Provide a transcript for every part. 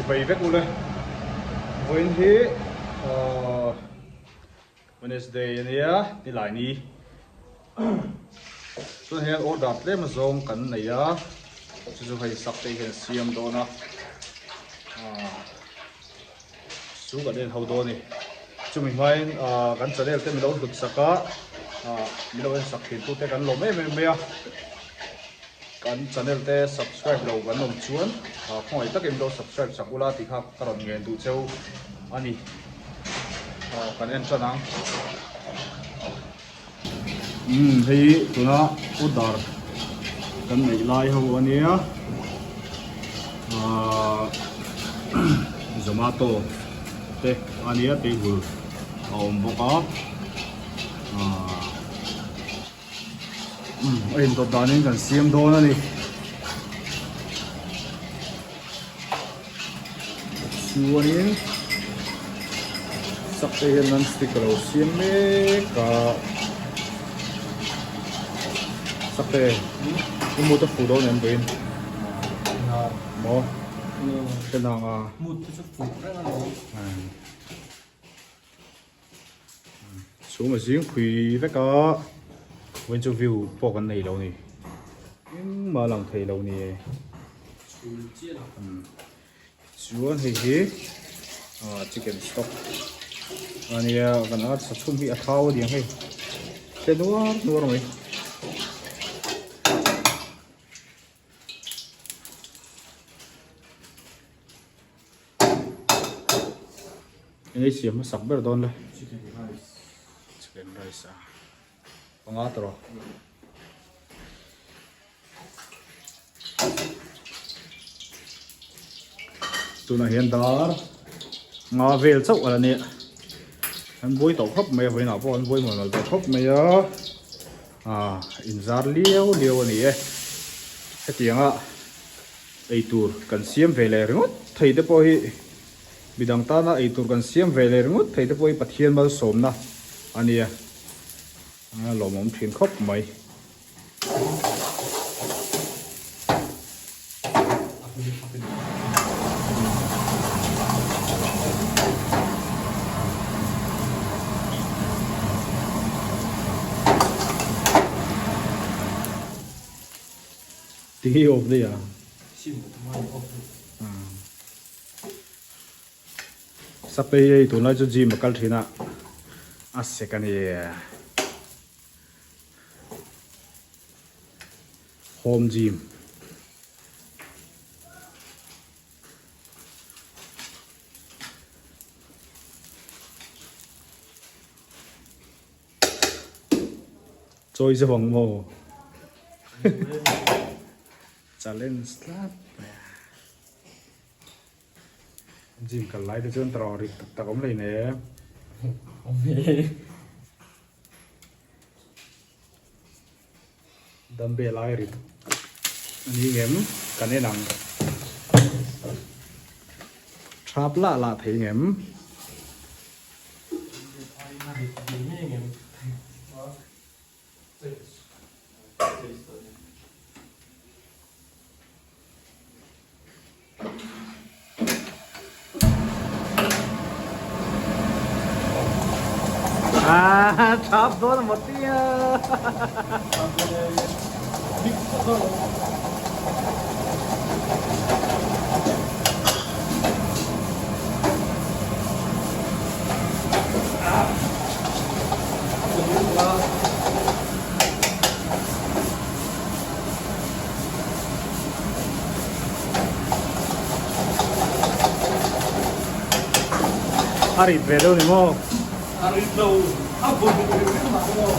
Chibai vek ule. Vawiin hi ahh Wednesday ania nilai ni. Chuan hian order tlem azawng kan nei a, chu chu hei sak te hian siam dawn a, ahh chu kan en ho dawn a ni. Chumi hmain ahh kan channel te milo hlut sak a, ahh milo en sak thin tute kan lawm em em mai a, kan channel te subscribe lo kan awm chuan ahh khawngaih takin milo subscribe sak ula tih kha ka rawn ngen duh cheu a ni. Aw kan en tan ang. Umm hei tuna order kan neih lai ho ania ahh zomato te ania table a awm bawk a ahh umm a intawp danin kan siam dawn a ni. Chuanin sak te hian non stick a lo siam mek a sak te i mut a fuh dawn em vawiin maw hre nang a mut te chu fuh reng a lo Chhung a zing phui vek a vawiin chu view pawh kan nei lo a ni engmah a lang thei lo ni e chuan hei hi ah chicken stock a nia kan arsa chhum hi a thau a niang hei tle nuar nuar mai. Eng ei siam hmasak ber dawn le. Chicken rice. Chicken rice a. Panga tawh. Tunah hian dar nga vel chauh a la nia. An buai tawh khawp mai a vawiinah pawh an buai mual mual tawh khawp mai a. Ah inzar liau liau a ni e. Hetianga Eitur kan siam ve leh ringawt thei te pawh hi midang tana eitur kan siam ve leh ringawt thei te pawh hi Pathian malsawmna a nia, a lawmawm thin khawp mai. Ti hi awp daih a. Sapei hei tunlai chu gym a kal thin a, a sek a ni. Home gym. Chawi zeuh ang maw? Challenge tlat mai a. Gym kal lai te chuan tawrh rik tak tak awm hlei nem. Awm e. Dumbbell ai rit a ni ngem kan en ang. Thap lah lah thei ngem. Ah, thap dawn a maw tia. A rit ve deuh ni maw? A rit lo, a bu hrim hrim mah maw?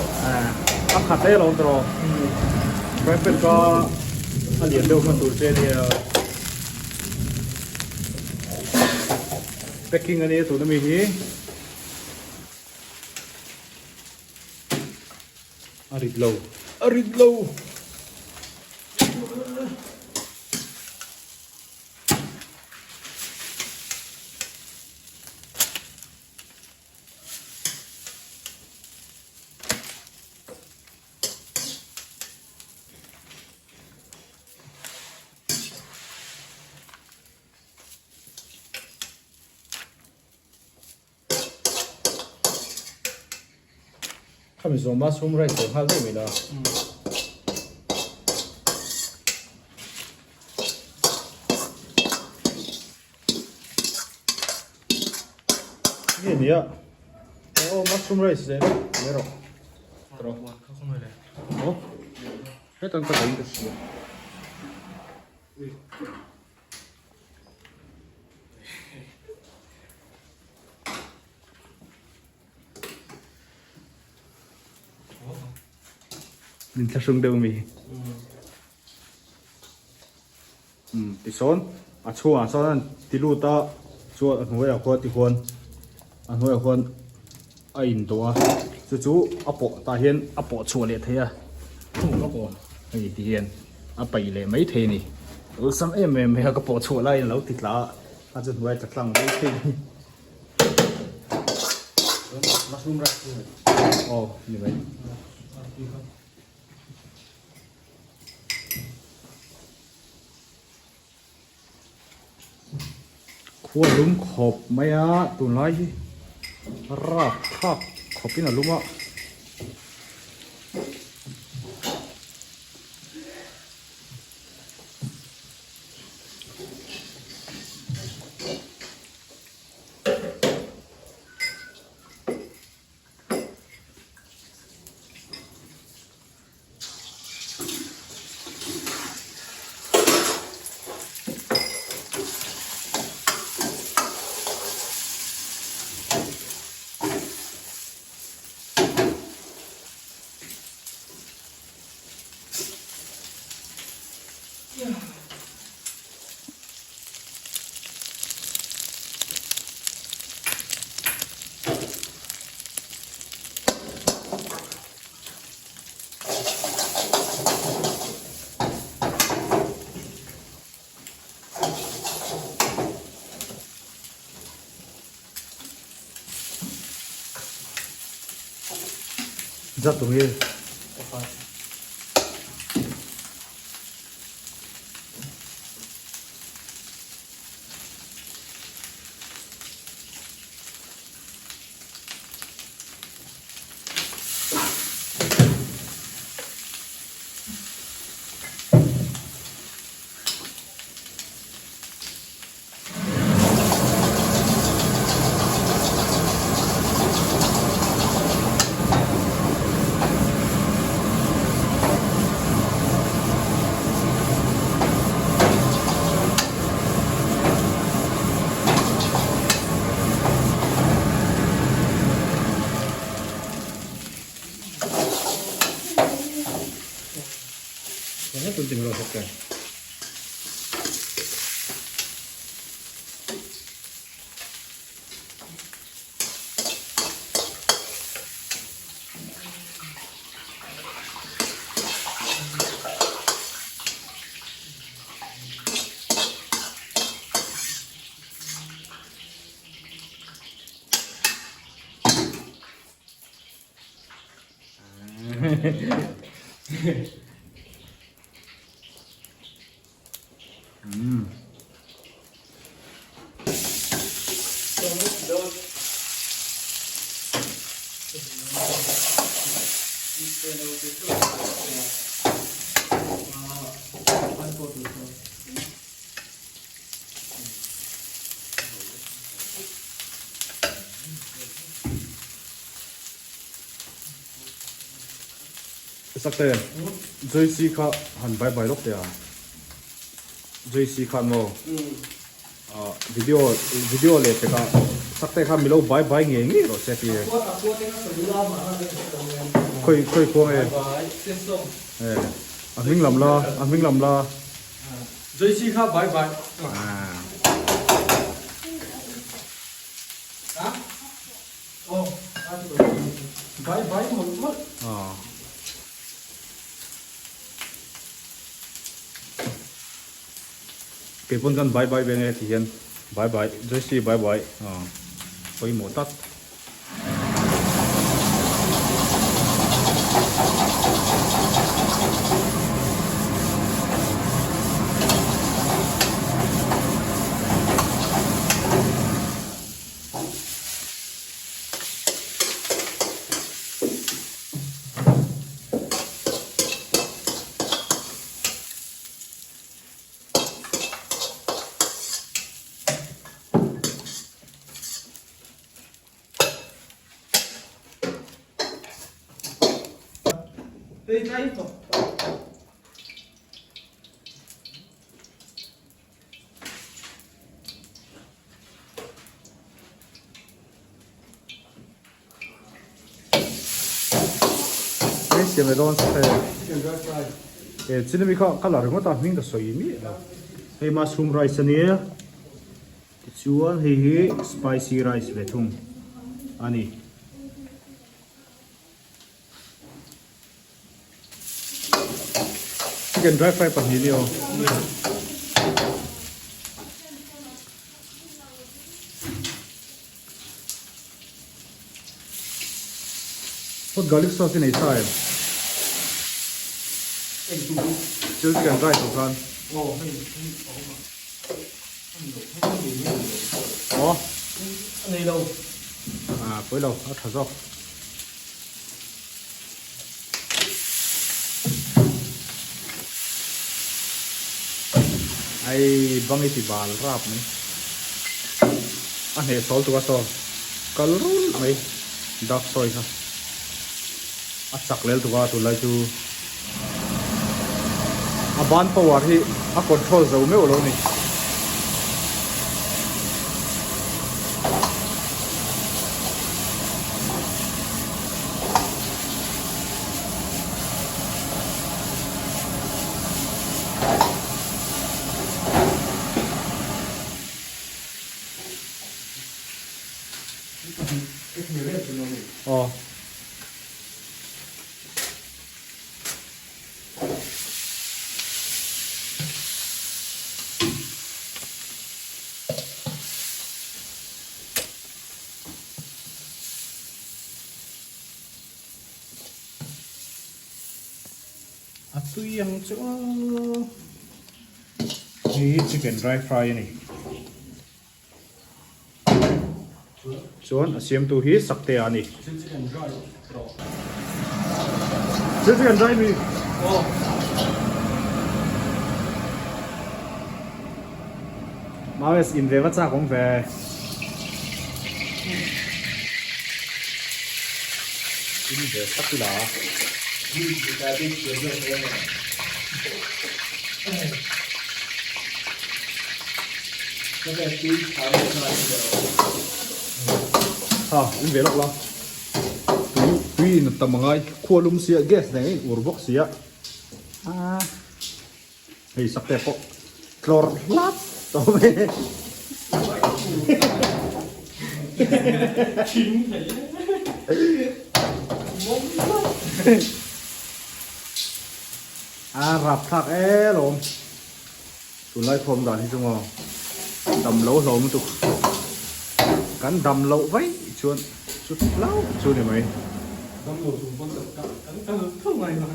A khat e lo tawh. Private ka a lian deuh hman tur che ania. Packing ania tuna mi hi. A rit lo. A rit lo. Khami zawh mushroom rice lo nghal deuh mai la. Nge nia aw mushroom rice leh leh rawh rawh aw hetan ka dahin ka hria. Min thlahrung deuh mi. Umm tisawn a chhungah sawn an ti lut a chuan a hnuaiah khuan tikhuan a hnuaiah khuan a indawh a chu chu a pawh tah hian a pawh chhuah leh thei a hei ti hian a paih leh mai thei a ni awlsam em em mai a ka pawh chhuah laiin a lo ti tla a a chu hnuai tla tlang mai thei a ni. Mushroom rice chu aw ni mai. Khua lum khawp mai a tunlai hi rap thlak khawpin a lum a. Zat tum hi. Sakte, Joyce kha han bye bye lawk teh a. Joyce khan maw video video leh pek a Sakte kha milo bye bye ngei ngei rawh se ti e. Khawi khawi khuang e. A hming lam la a hming lam la. Joyce kha bye bye. Bye bye mawlh mawlh. Kei pawn kan bye bye ve nge ti hian bye bye Joyce bye bye pawimawh tak. Hei siam leh dawn sak hei. E chini mi kha colour ringawt a hming ka sawi miah lo. Hei mushroom rice a nia tichuan hei hi spicy rice ve thung a ni. Chicken dry fry pahnih ni aw. Hot garlic sauce i nei sa em? Chil chicken dry tur khan. Aw. Ah, pawi lo, a tha zawk. Ai bang i ti bal rap mai a hneh sawl tuk a saw kal rul mai dark soy kha a chak lel tuk a tunlai chu a ban power hi a control zo meuh lo ni. Aw. A tui ang chu aw. Hei hi chicken dry fry a ni. Chuan a siamtu hi Saktea a ni. Chil chicken dry mi. Mawes in ve va chak awm ve. In ve tak ila. Ha in ve lawk la. Tui tui in a tam angai khua lum sia gas nen a in ur bawk sia. Hei sak te pawh tlawr hlap tawh mai. A rap thlak e lawm. Tunlai khawm dan hi chu maw dam lo hlawm lutuk. Kan dam loh vaih chuan chu hlauh chu ni mai. Dam lo chung pawn kan kan kal tho ngai lo.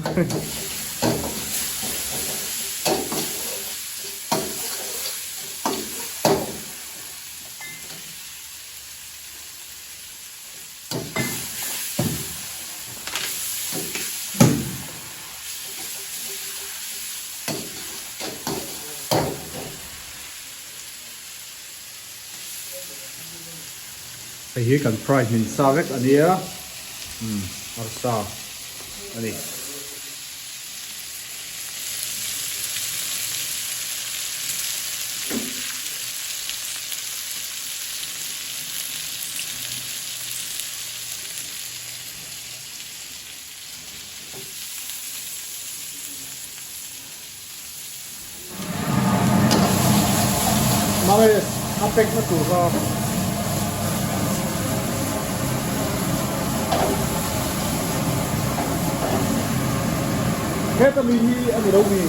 Hei hi kan fry hmin sa vek a nia umm arsa a ni. Mare a pack na tur kha. Heta mi hi a ni lo mi.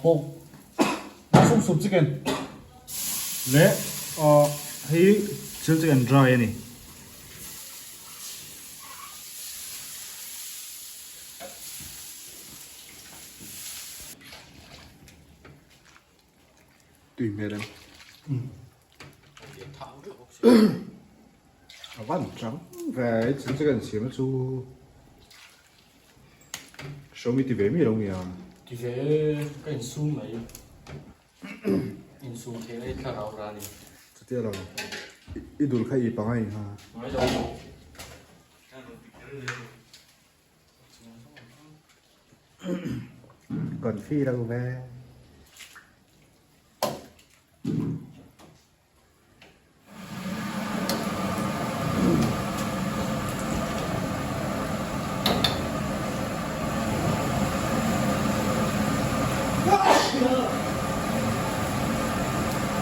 Pork mushroom soup chicken leh hei. Chil chicken dry a ni. Tui hmel em. A van chang ve chil chicken siam chu show mi ti ve mi lo nia. Ti ve ka insum mai. Insum theihna hi thlarau ra a ni. Chutia lo i dul kha i pangai ha. Ngai lo. Kan fi lo ve.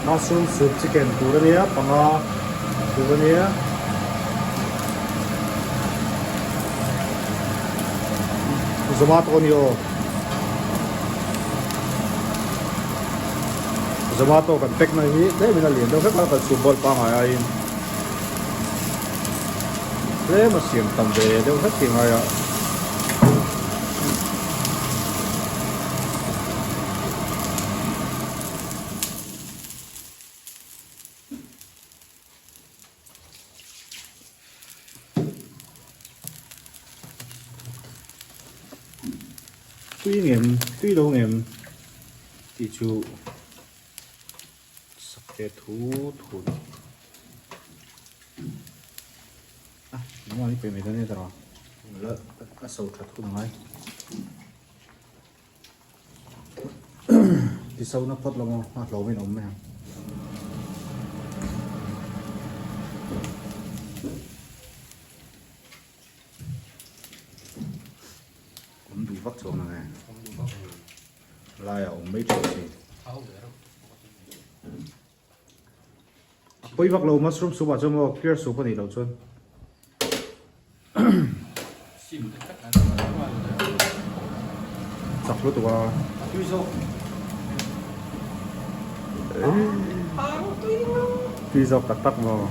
Mushroom soup chicken tur a nia panga tur a nia. Zomato a ni aw. Zomato kan pack na hi tlem in a lian deuh vek a kan soup bowl pangngai aiin tlem a siam tam ve deuh vek tih ngai a. Tui ngem, tui lo ngem tih chu sak te thu thu ni. A, nangmah ni pe mai dawn nia tawrh a, la a so tha thun angai. Tisona phawt lo maw a hlawmin awm mai ang. Awm duh vak chuang ang e. Laiah awm mai thin si. A pawi vak lo mushroom soup ah chuan maw clear soup a nih loh chuan. Chak lutuk a. Tui zawk tak tak maw.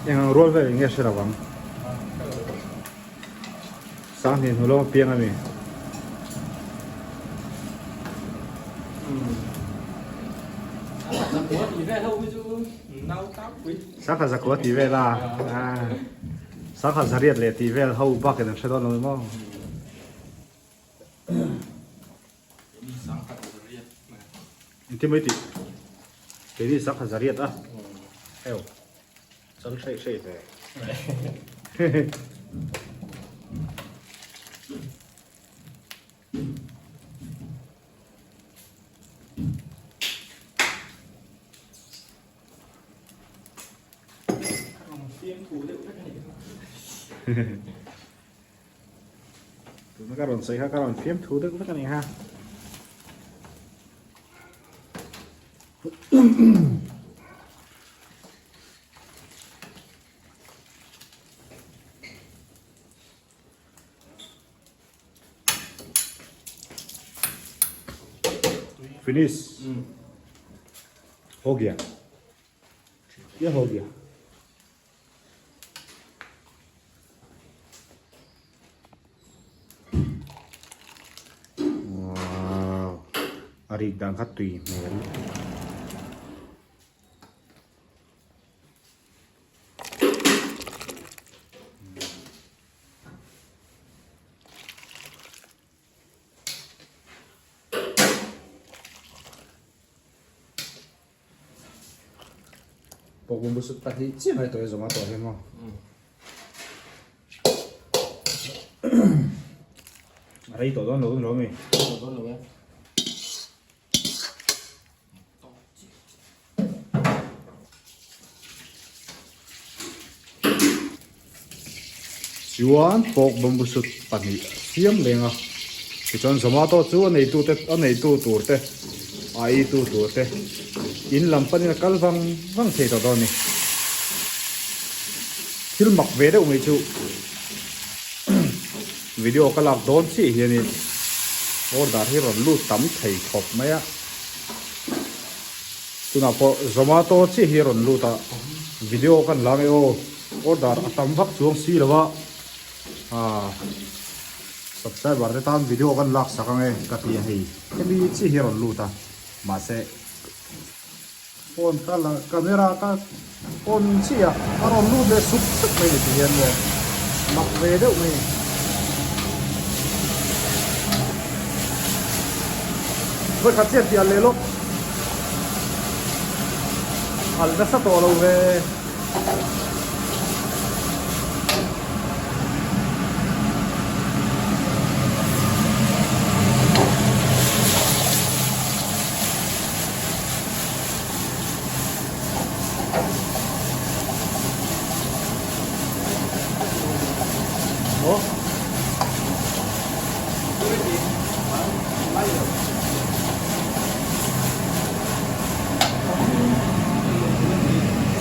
Eng ang rual vel eng nge hre lo ang. Sanghnih hnu lawng a piang a mi. Sangha zakua tih vel a. Sangha zariat leh tih vel ho bakin an hre dawn lo maw. Engtin mai tih keini sangha zariat a eu chal hrei hrei ve Tuna ka rawn sawi kha ka rawn fiam thu deuh vek a ni ha. Finish. Ho gaya. Ye ho gaya. Wow a rik dan kha tui hmel. Pawh bu sut pahnih chiah mai tawh e zomato hian maw. A rei tawh dawn lo lo mi. Tawh dawn lo e. Chuan pork bamboo shoot pahnih a siam leng a, tichuan zomato chu a neitu te a neitu tur te a eitu tur te. In lam panin a kal vang vang thei tawh dawn a ni. Thil mak ve deuh mai chu video ka lak dawn chiah hianin order hi rawn lut tam thei khawp mai a. Tunah pawh Zomato chiah hi a rawn lut a, video kan la nge aw, order a tam vak chuang si lo a, aaa subscriber te tan video kan lak sak ange ka ti a hei, hemi chiah hi a rawn lut a, mahse phone ka la camera ka on chiah a, a rawn lut leh sup sup mai ni ti hian maw mak ve deuh mai ni. Vawikhat chiah tih alh leh lawk. Alh nasa tawh lo ve.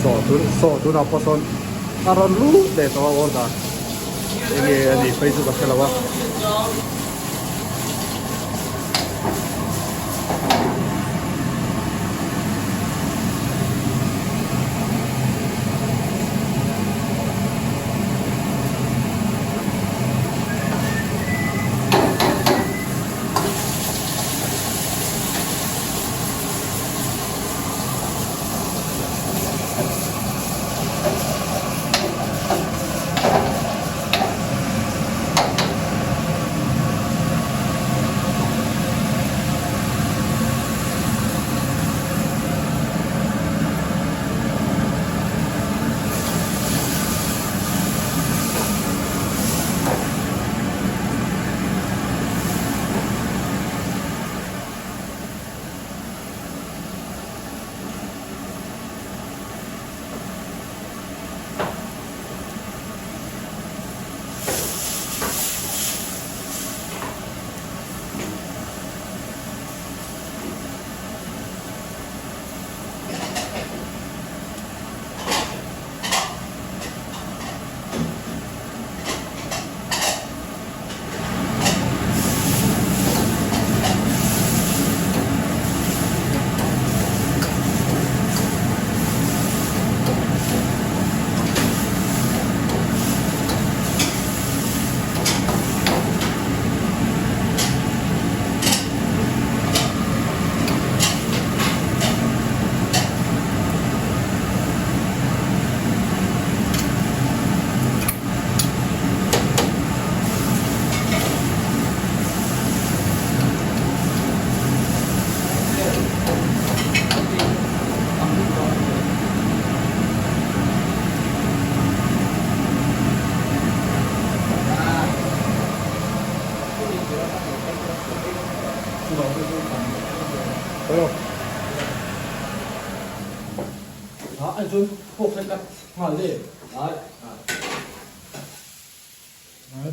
Saw tun saw tunah pawh sawn a rawn lut leh tawh a order enge a nih phei chu ka hre lo a.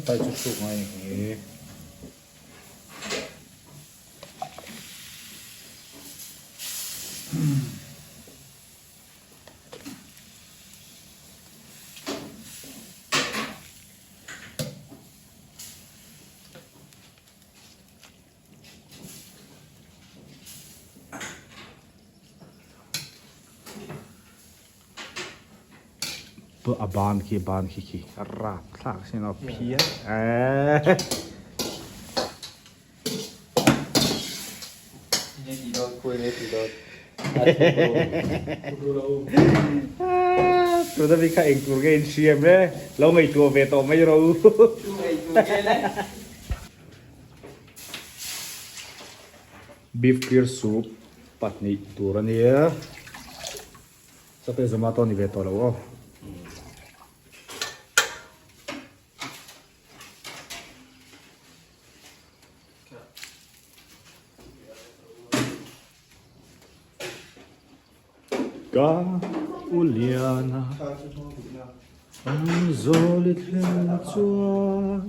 Tai chu chhuk ngai ni. A ban khi ban khi khi a rap thlak sin a phian eh. Tuna mi kha eng tur nge in hriam e lo ngaihtuah ve tawh mai ro. Beef clear soup pahnih tur a nia. Sate zomato ni ve tawh lo aw. Ka uliana an zawli thleng chuan.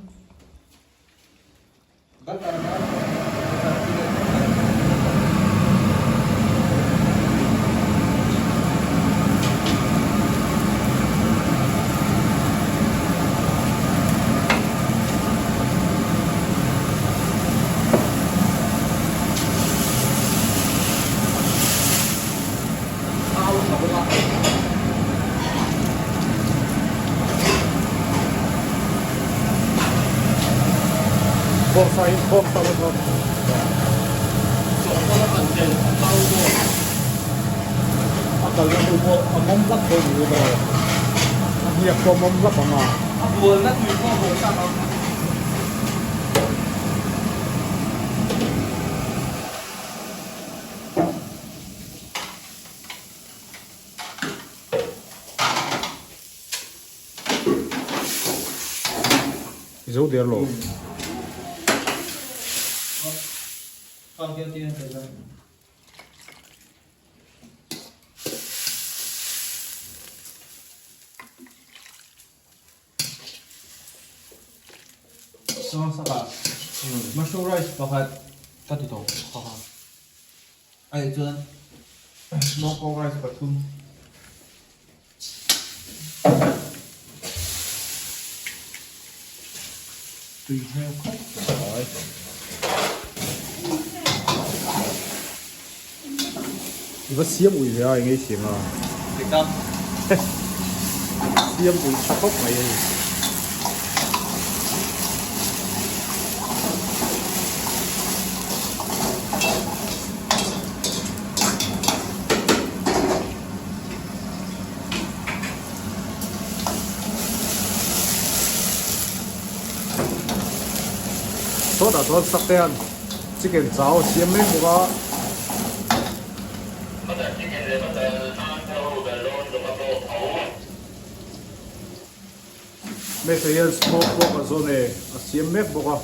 Bawngsa hi bawngsa lo chuan. Chawhpawlh a kan tel a kau dawn. A kalna hnu pawh a mawm hlap dawn ni emaw a hniak pawh a mawm hlap ang a. A bualna tui pawh a bawh tak ang. I zo der lo. Mushroom rice pakhat ka ti tawh ai chuan smoke rice pathum. Tui hmel khawp mai. I va siam ui ve a, eng ei thiam a. Dik tak. Siam ui tha khawp mai hei. Sawtah chuan sak te hian chicken chau a siam mek bawk a. Mesa hian smoke pawh a zawn e a siam mek bawk a.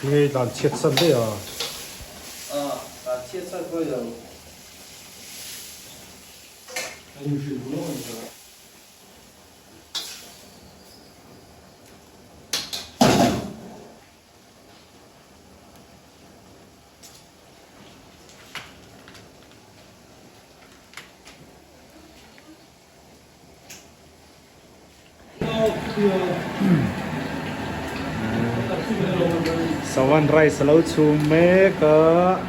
Ngei tlan chhiat san daih a. A, tlan chhiat san pawh ilo. A inhrilh duh lo a ni lo. Sawan rice a lo chhum mek a,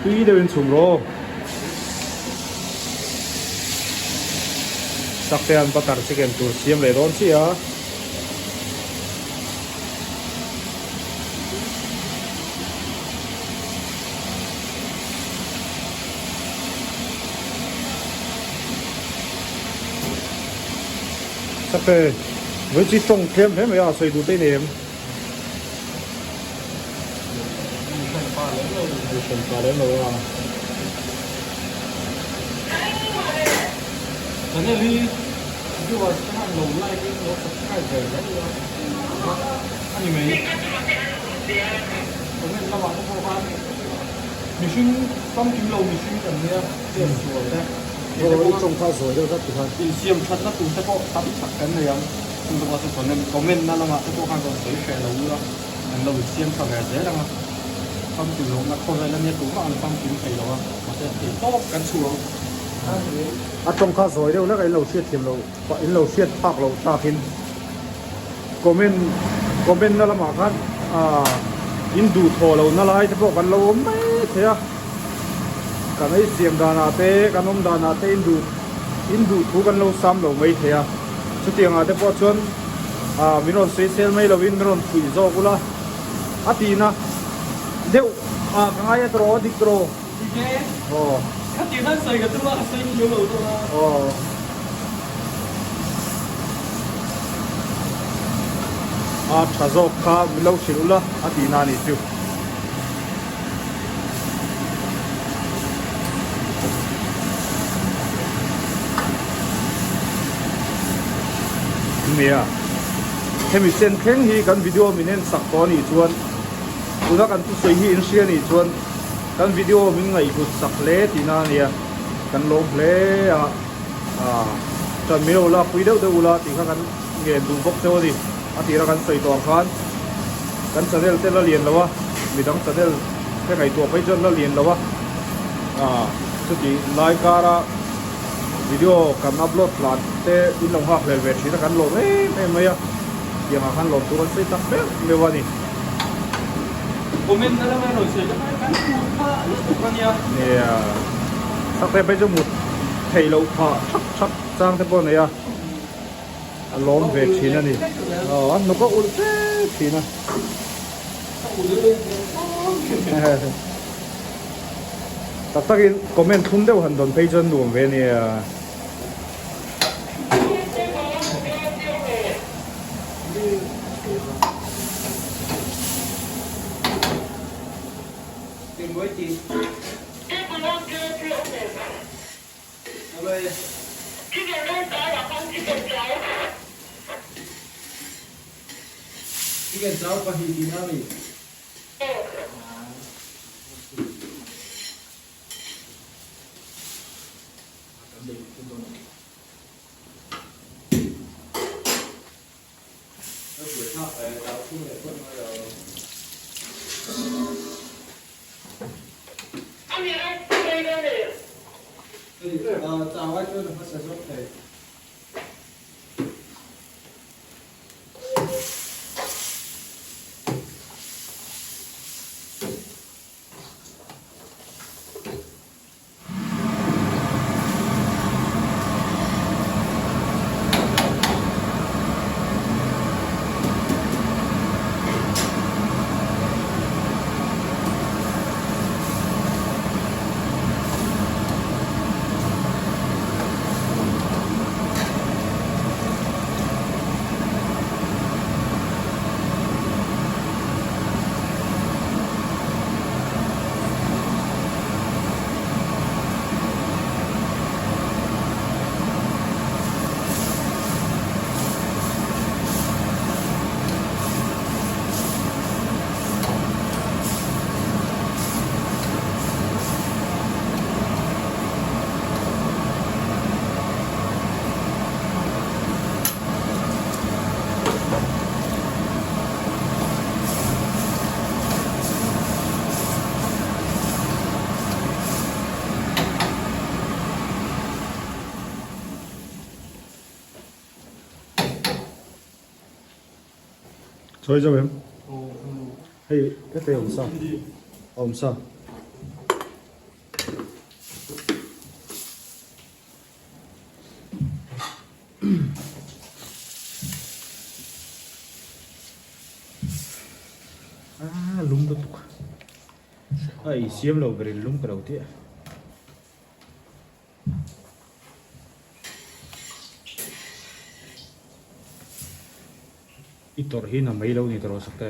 tui deuhin chhum rawh. Sakte an butter chicken tur siam leh dawn chiah a. Sakte, vawi chi tawng tlem hle mai a, sawi duh te i nei em? Hei hran pa lem lo a. Channel hi viewers te han lo like in lo subscribe ve mai ila a ni mai. Comment lamah te pawh khan mihring famkim lo mihring kan nia chet sual te. Aw i tawng kha zawi deuh zat ti khan. Insiam thatna tur te pawh tam tak kan nei ang. Chung te pawh chu comment comment na lamah te pawh khan rawn sawi hreh lo ula an lo insiam tha ve zel ang a. Famkim lohna khawvel ania tumah an famkim thei lo a mahse thei tawp kan chhuah ang. A tawng kha zawi deuh hlek a in lo hriat thiam loh in lo hriat phak loh takin comment comment na lamah khan aaa. In duh thawh loh na lai te pawh kan lo awm mai thei a, kan ei siam danah te kan awm danah te in duh in duh thu kan lo sam lo mai thei a, chutiang ah te pawh chuan ah min rawn sawi sel mai lovin min rawn fuih zawk ula a tihna deuh ah ka ngai a tawh a dik tawh. Aw. Khatiang khan sawi ka tum a, ka sawi thiam lo zawk a. Aw. A tha zawk kha min lo hrilh ula a tihna a nih chu. Nia, hemi sen thleng hi kan video min en sak tawh a nih chuan tuna kan thusawi hi in hria a nih chuan Kan video min ngaihhlut sak hle tihna a nia, kan lawm hle a, aah ṭan min lo lakpui deuh deuh ula tih kha kan ngen duh bawk cheu a ni. A tira kan sawi tawh ang khan kan channel te la lian lo a, midang channel te ngaihtuah phei chuan la lian lo a, aah chuti lai kara video kan upload hlan te in lo nghak hlel ve thin a, kan lawm em em mai a, tiangah khan lawm tur an sawi tak meuh meuh a ni. Comment na lama rawn sawi te kha kan mut phah lutuk a nia. Nia, sak te phei chu mut theih loh phah thak thak chang te pawh a nei a, a lawm ve thin a ni. Aw, a hnuk a ulh fe thin a. Tak takin comment thlum deuh han dawn phei chuan nuam ve a nia. Chawi zo em? Hei hete awm sa awm sa. Ah lum lutuk a ei siam lo berin lum ka lo tih a. I tawrh hi na mai lo ni tawrh sak te.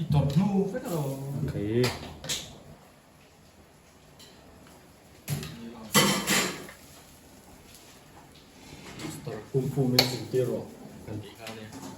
I tawrh hnu vek alo. Okay. Phum phum in zirtir rawh kan tih kha ania.